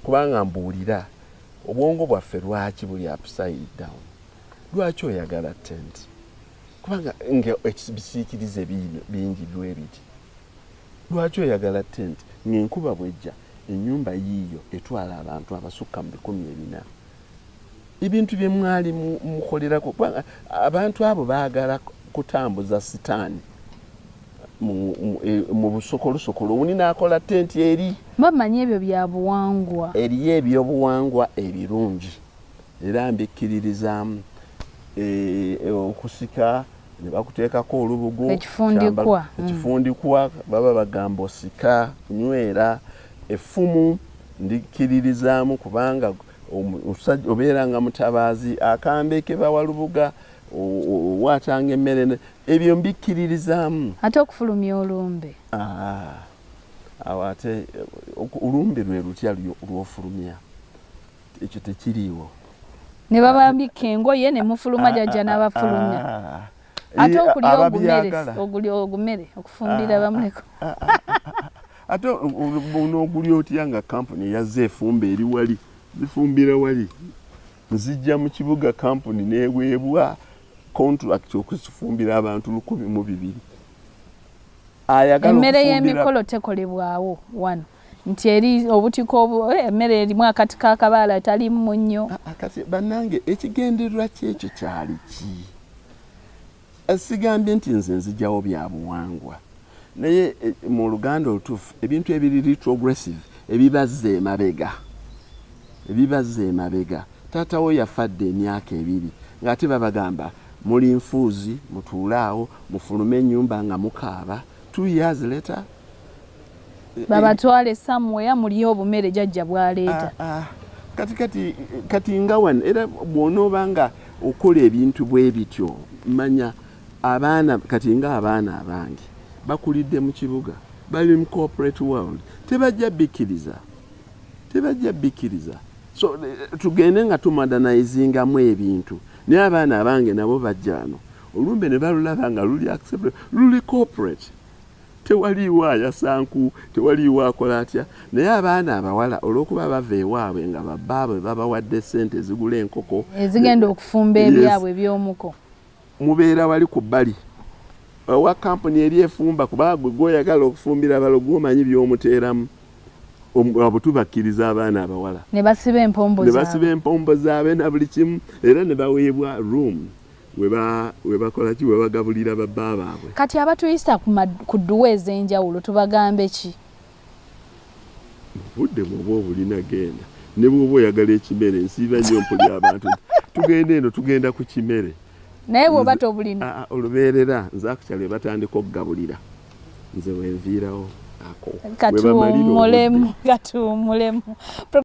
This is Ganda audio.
Kubanga mbuulira, obwongo bwaffe lwaki buli upside down? Lwaki oyagala tent? Kubanga nga ebisiikirize bingi bwe biti, lwaki oyagala tent ng'enkuba bwejja, ennyumba yiiyo etwala abantu abasukka mu 400? Ebintu bye mwali mukolerako, kubanga abantu abo baagala kutambuza sitaani mu busokolusokolo. Owuni n'akola tenti eri. Bamanyi ebyo bya buwangwa. Eriyo ebyobuwangwa ebirungi, era mbikkiririzaamu. Okusika ne bakuteekako olubugo. Ekifundikwa. Ekifundikwa, baba bagamba osika nywera. Effumu ndikkiririzaamu, kubanga omusajja obeera nga mutabaazi, akambe ke bawa lubuga, owaatanga emmere. Ebyo mbikkiririzaamu. Ate okufulumya olumbe? Ah, awo ate olumbe lwe lutya lwofulumya? Ekyo tekiriiwo. Ne babambika engoye ne mufuluma, jajja n'abafulumya. Ate okulya ogumere, ogulya ogumere, okufumbira bamuleko? Ate onoogulya otya nga kampuni eyazze efumba eri wali, zifumbira wali, nzijja mu kibuga, kampuni neweebwa contract okuzifumbira abantu 1200? Ayagala Emmere y'emikolo tekolebwawo wano nti eri obutiko, emmere erimu akati kakabaala etalimu munnyo? Kati bannange, ekigendererwa kyekyo kyali ki? Sigambye nti nze nzijjawo bya buwangwa, naye mu Luganda olutuufu, ebintu ebiri retrogressive, ebibazza emabega, ebibazza emabega. Taatawo yafadde emyaka 2, ng'ate babagamba muli nfuuzi, mutuule awo, mufulume ennyumba nga mukaaba. 2 years later. Babatwale somewhere mulye obumere jajja bwaleeta. Ah, ah. Kati nga wano era bw'onooba nga okola ebintu bwe bityo, manya abaana, kati nga abaana abange bakulidde mu kibuga, bali mu corporate world, tebajja bikkiriza, tebajja bikkiriza. So tugende nga tumodernizingamu ebintu, naye abaana abange nabo bajja wano, olumbe ne balulaba nga luli acceptable, luli corporate, tewaliiwo ayasanku, tewaliiwo akola atya. Naye abaana abawala, olw'okuba bava ewaabwe nga babbaabwe babawadde sente ezigula enkoko ezigenda okufumba ebyabwe ebyomuko. Mubeera wali ku bbali owa kampuni eri efumba, kubanga gwe gwoyagala okufumbira balo, gwomanyi by'omuteeramu. Abo tubakkiriza abaana abawala. Ne basiba empombo. Ne basiba empombo zaabwe na buli kimu, era ne baweebwa room we bakola ki, we bagabulira babba baabwe. Kati abatuyisa ku dduwa ez'enjawulo tubagambe ki? Obudde bw'oba obulina, genda. Ne bw'oba oyagala ekimere, nsiiba nnyo mpulya abantu, tugenda eno, tugenda ku kimere. Naye bw'oba tobulina? Ah, ah, olubeerera nze akukyalo batandika okugabulira, nze wenviirawo ako we bamalira obudde. Katuwummulemu, katuwummulemu.